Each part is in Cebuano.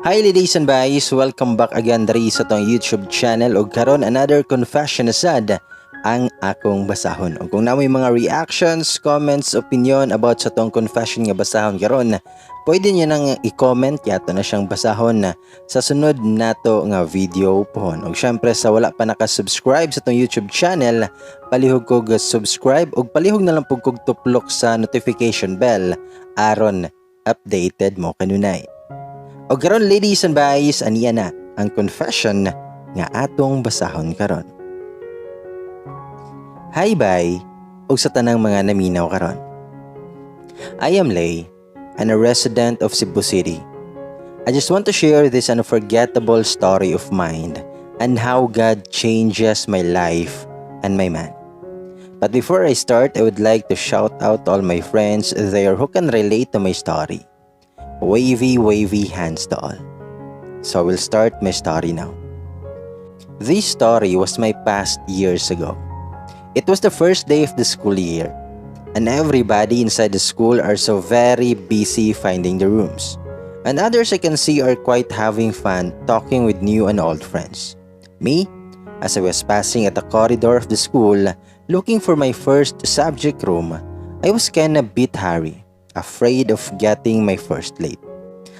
Hi, ladies and guys! Welcome back again diri sa atong YouTube channel ug karon another confession na sad ang akong basahon. Ug kung naa moy mga reactions, comments, opinion about sa atong confession nga basahon karon, pwede niyo nang i-comment kay ato na siyang basahon na sa sunod nato nga video pohon. Ug syempre, sa wala pa naka-subscribe sa atong YouTube channel, palihog kog subscribe ug palihog na lang pug kog tuplok sa notification bell aron updated mo kanunay. O karon, ladies and guys, aniya na ang confession nga atong basahon karon. Hi bye ug sa tanang mga naminaw karon. I am Lay and a resident of Cebu City. I just want to share this unforgettable story of mine and how God changes my life and my man. But before I start, I would like to shout out to all my friends there who can relate to my story. Wavy, wavy hands to all. So I will start my story now. This story was my past years ago. It was the first day of the school year, and everybody inside the school are so very busy finding the rooms. And others I can see are quite having fun talking with new and old friends. Me, as I was passing at the corridor of the school looking for my first subject room, I was kinda bit hurry, afraid of getting my first late.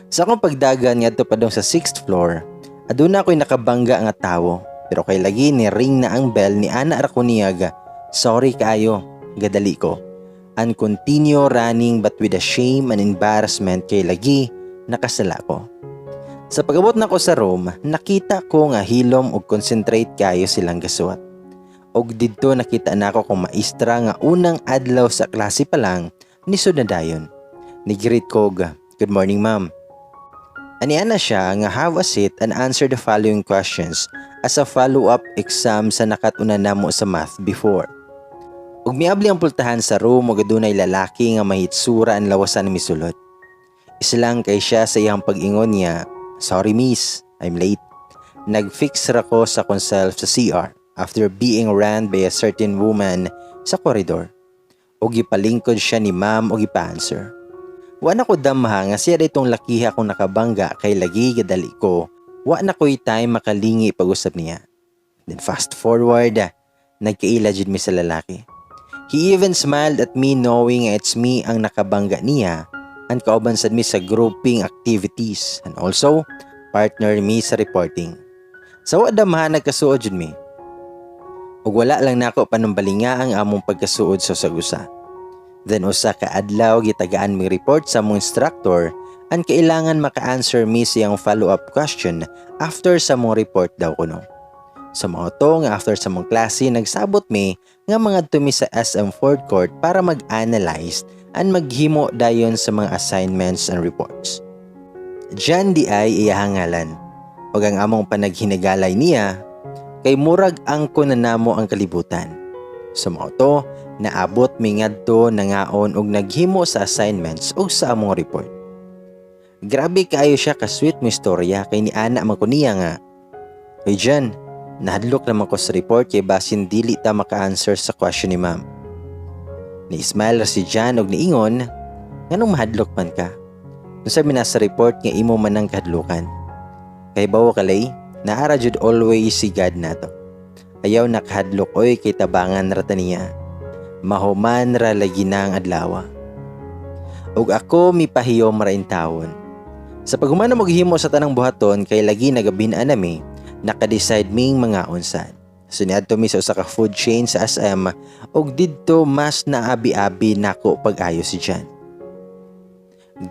Sa akong pagdagan ngadto padong sa 6th floor, aduna ko'y nakabangga nga tawo. Pero kay lagi ni ring na ang bell, ni ana ra ko niyag, "Sorry kaayo, gadali ko." And continue running, but with a shame and embarrassment kay lagi nakasala ko. Sa pag-abot nako sa room, nakita ko nga hilom ug concentrate kayo silang gasuwat. Og didto nakita nako kung maestra nga unang adlaw sa klase pa lang nisud na dayon. Ni-greet kog, "Good morning, ma'am." Aniana siya nga have a seat and answer the following questions as a follow-up exam sa nakat-unan namo sa math before. Ug miabli ang pultahan sa room ug adunay lalaki nga may hitsura ang lawasan misulod. Islang kay siya sa iyang pag-ingon niya, "Sorry miss, I'm late. Nag-fix ra ko sa akong self sa CR after being ran by a certain woman sa koridor." Ug gipalingkod siya ni ma'am ug gipa-answer. Wa na ko damha nga siya itong lakiha kong nakabangga kay lagi gadali ko. Wa na ko'y time makalingi pag-usab niya. Then fast forward, nagkaila jud mi sa lalaki. He even smiled at me knowing it's me ang nakabangga niya and kauban sad mi sa grouping activities and also partner mi sa reporting. Sa wa damha, nagkasuod jud mi. Ug wala lang nako panumbalinga ang among pagkasuod sa usag-usa. Then usa ka adlaw, gitagaan mi report sa among instructor and kailangan maka-answer mi siyang follow-up question after sa among report daw kuno. Sa mao to nga after sa among klase, nagsabot mi nga mangadto mi sa SM Fourth Court para mag-analyze and maghimo dayon sa mga assignments and reports. John di ay iyahang ngalan. Ug ang among panaghinagalay niya kay murag angko na namo ang kalibutan. Sa mao to, naabot mi ngadto, nangaon og naghimo sa assignments ug sa among report. Grabe kaayo siya ka-sweet mo istorya kay ni ana man ko niya nga, "Hey John, nahadlok naman ko sa report kay basin dili ta maka-answer sa question ni ma'am." Ni-smile ra si John og niingon, "Nganong mahadlok man ka? Unsa mi nasa report nga imo man ang kahadlukan? Kay bawo ka, Lay, naa ra jud always si God nato. Ayaw nakahadlok oy kay tabangan ra ta niya. Mahuman ra lagi na ang adlaw." Ug ako mipahiyom ra intawon. Sa paghuman na maghimo sa tanang buhaton kay lagi nagabin-an nami, naka-decide ming mga unsad. So niadto mi sa usa ka food chain sa SM ug didto mas naabi-abi nako pag-ayo si John.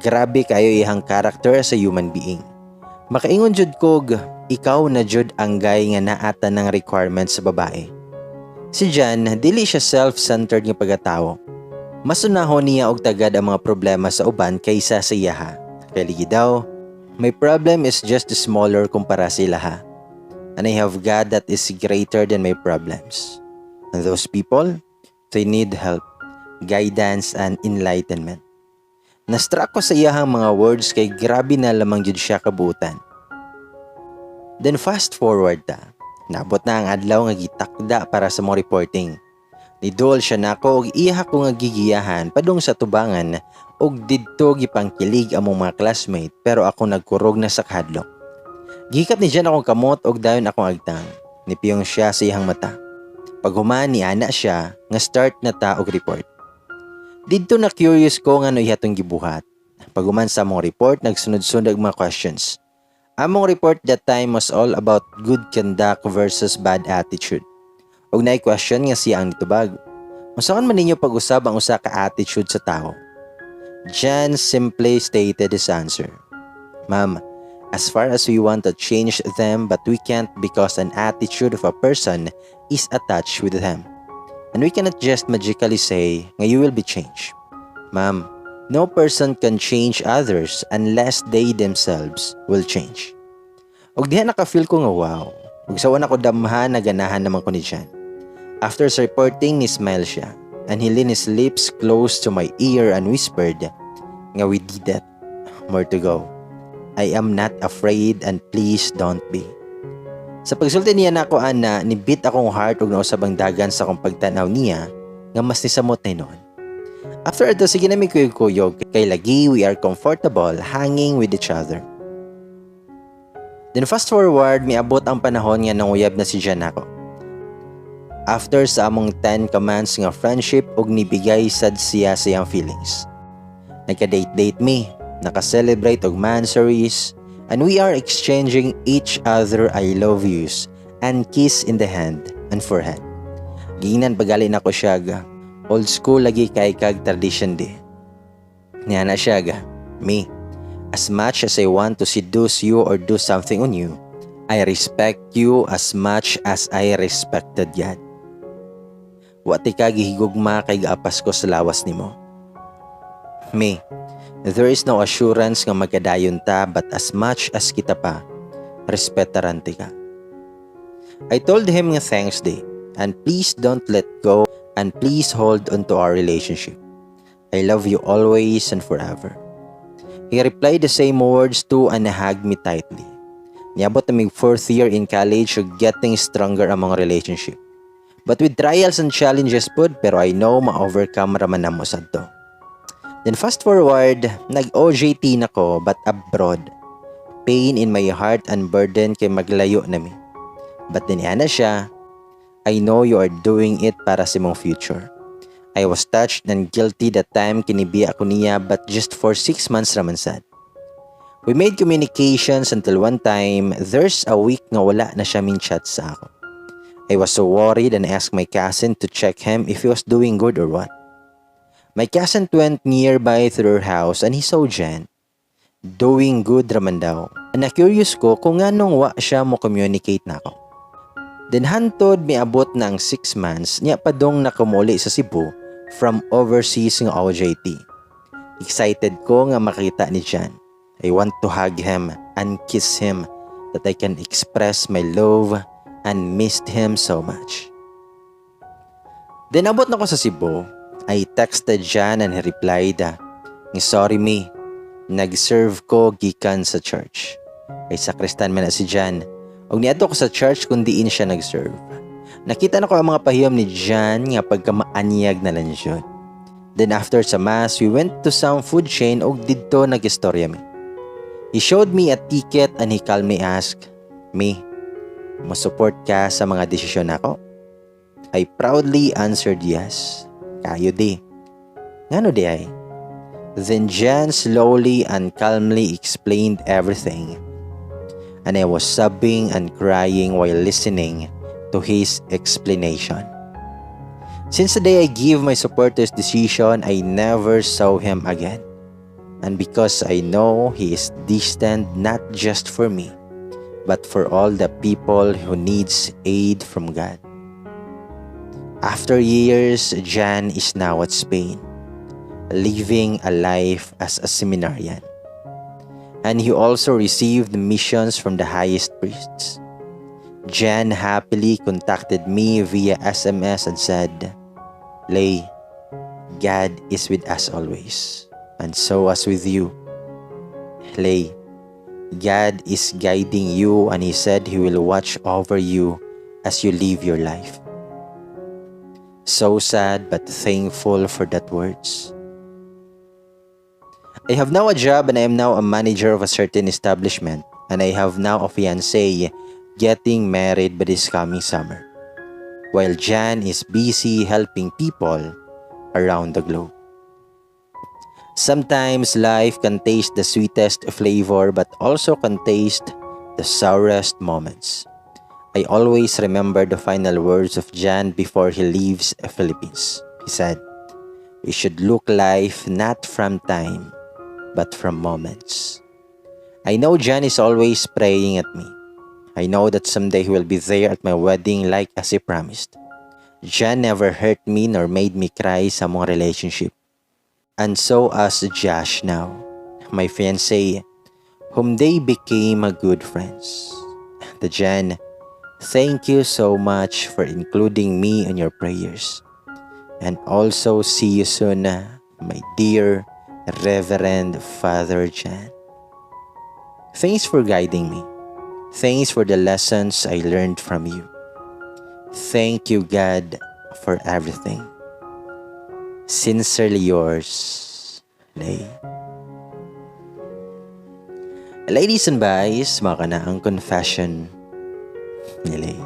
Grabe kayo iyang character sa human being. Makaingon jud kog ikaw na jud ang guy nga naata ng requirements sa babae. Si John, dili siya self-centered nga pagkatao. Mas unahon niya og tagad ang mga problema sa uban kaysa sa iyaha. Kay ligi daw, my problem is just smaller kumpara sa ilaha. And I have God that is greater than my problems. And those people, they need help, guidance, and enlightenment. Na-struck ko sa iyahang mga words kay grabe na lamang jud siya kabuutan. Then fast forward ta. Nabot na ang adlaw nga gitakda para sa mga reporting. Nidol siya nako og iya ko nga gigiyahan padung sa tubangan Ug didto gipangkilig among mga classmate, pero ako nagkurog na sa kahadlok. Gihikap ni Jan akong kamot ug dayon akong agtang. Nipiyong siya sa iyang mata. Paghuman, ni ana siya nga start na ta og report. Didto na curious ko nga ano iya tong gibuhat. Paghuman sa among report, nagsunod-sunod ang mga questions. Among report that time was all about good conduct versus bad attitude. Ug naay question nga siya ang nitubag. "Unsaon man ninyo pag-usab ang usa ka attitude sa tao?" Jan simply stated his answer. "Ma'am, as far as we want to change them, but we can't because an attitude of a person is attached with them. And we cannot just magically say nga you will be changed. Ma'am, no person can change others unless they themselves will change." Og diha naka-feel ko nga wow. Ug sa una ko damhan na ganahan naman ko ni Jan. After sa reporting, ni smile siya. And he leaned his lips close to my ear and whispered nga we did it. More to go. I am not afraid and please don't be. Sa pagsulti niya nako ana, ni-beat akong heart ug nausab ang dagan sa akong pagtan-aw niya nga mas nisamot na noon. After ato, sige na mi kuyog-kuyog kay lagi we are comfortable hanging with each other. Then fast forward, miabot ang panahon nga nanguyab na si Jan nako. After sa among 10 ka months nga friendship ug nibigay sad siya sa iyang feelings. Nagka-date-date mi, naka-celebrate og monthsaries, and we are exchanging each other I love yous and kiss in the hand and forehead. Giingnan pa gali nako siya ga, "Old school lagi kay kag tradition di." Niana siya ga, "Me, as much as I want to seduce you or do something on you, I respect you as much as I respected God. Wa tika gihigugma kay gaapas ko sa lawas nimo. Me, there is no assurance nga magkadayon ta, but as much as kita pa, respetaran tika." I told him nga thanks di and please don't let go and please hold on to our relationship. I love you always and forever. He replied the same words too and hugged me tightly. Niabot na mig fourth year in college ug getting stronger among relationship. But with trials and challenges pud, pero I know ma-overcome raman namo sadto. Then fast forward, nag-OJT na ko but abroad. Pain in my heart and burden kay maglayo na mi. But then na siya, "I know you are doing it para sa imong future." I was touched and guilty that time kinibiya ko niya, but just for 6 months raman sad. We made communications until one time, there's a week nga wala na siya min chat sa ako. I was so worried and asked my cousin to check him if he was doing good or what. My cousin went nearby to their house and he saw Jan. Doing good raman daw. And na-curious ko kung nganong wa siya mo communicate nako. Then hantod miabot na ang 6 months niya, padong nakumuli sa Cebu from overseas nga OJT. Excited ko nga makita ni Jan. I want to hug him and kiss him that I can express my love and missed him so much. Then abot na ko sa Cebu. I texted Jan and he replied, "Sorry me, nag-serve ko gikan sa church." Kay sakristan man na si Jan. Og niadto ko sa church kung diin siya nag-serve. Nakita na ko ang mga pahiyom ni Jan nga pagkamaanyag na lang yun. Then after sa mass, we went to some food chain og didto nag-istorya mi. He showed me a ticket and he calmly asked me, "Mo-support ka sa mga desisyon nako?" I proudly answered yes. Kayo di. Ngano di ay? Then Jan slowly and calmly explained everything. And I was sobbing and crying while listening to his explanation. Since the day I gave my support to his decision, I never saw him again. And because I know he is destined not just for me, but for all the people who needs aid from God. After years, Jan is now at Spain, living a life as a seminarian. And he also received missions from the highest priests. Jan happily contacted me via SMS and said, "Lay, God is with us always, and so as with you. Lay, God is guiding you and He said He will watch over you as you live your life." So sad but thankful for that words. I have now a job and I am now a manager of a certain establishment, and I have now a fiancé getting married by this coming summer, while Jan is busy helping people around the globe. Sometimes life can taste the sweetest flavor but also can taste the sourest moments. I always remember the final words of Jan before he leaves the Philippines. He said, "We should look life not from time, but from moments." I know Jan is always praying at me. I know that someday he will be there at my wedding like as he promised. Jan never hurt me nor made me cry sa among relationship. And so as Josh now, my fiancé, whom they became a good friends. The Jan, thank you so much for including me in your prayers. And also see you soon, my dear Reverend Father Jan. Thanks for guiding me. Thanks for the lessons I learned from you. Thank you, God, for everything. Sincerely yours, Lay. Ladies and boys, mao kana ang confession ni Lay.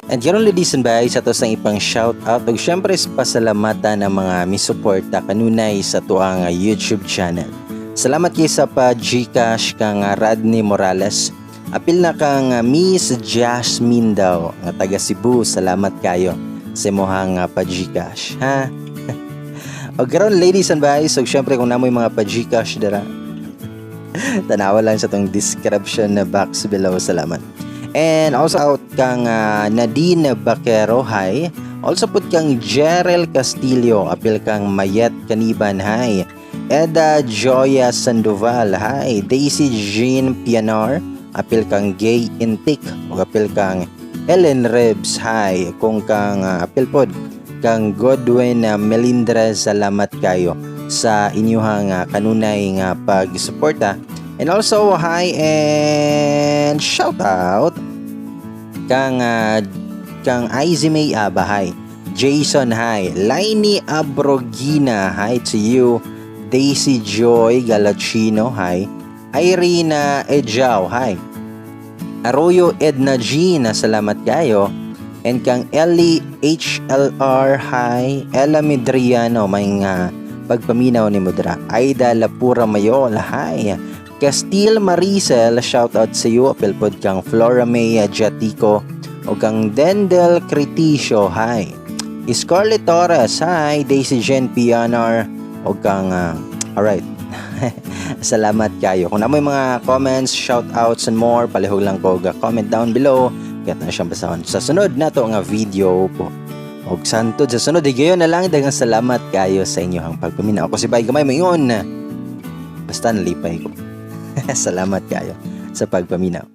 And karon, ladies and boys, ato sang ipang shout out ug syempre pasalamatan ang mga misuporta kanunay sa atuang YouTube channel. Salamat kay sa pa GCash kang Radney Morales. Apil na kang Miss Jasmine daw nga taga Cebu. Salamat kayo sa imong pa GCash, ha? Og karon, ladies and boys, ug syempre kung naa moy mga pa GCash dira, tanawa lang sa atong description na box below. Salamat. And also out kang Nadine Baquero, hi. Also pud kang Jerel Castillo, apil kang Mayet Kaniban, hi. Eda Joya Sandoval, hi. Daisy Jean Pianar, apil kang Gay Intik, ug apil kang Ellen Rebs, hi. Kung kang apil pod kang Godwin Melindres, salamat kayo sa inyuhang kanunay nga pagsuporta. And also, hi and shout out kang Aizy May Aba, hi. Jason, hi. Laini Abrogina, hi to you. Daisy Joy Galacino, hi. Irina Ejao, hi. Arroyo Edna G, salamat kayo. And kang Ellie HLR, hi. Ella Midriano, may nga pagpaminaw ni Mudra. Aida Lapura Mayol, hi. Castile Maricel, shout out sa iyo. Apil pod kang Flora May Jatico o kang Dendel Critisio, hi. Scarlett Torres, hi. Daisy Jen Pianar o kang alright. Salamat kayo. Kung naa moy mga comments, shout outs and more, palihog lang ko ga comment down below. Kaya na siyang basahon sa sunod nato nga video po. Og santod sa sunod, higayon na lang, daghang salamat kayo sa inyong pagpaminaw. Ako si Bay Gamay moingon. Basta nalipay ko. Salamat kayo sa pagpaminaw.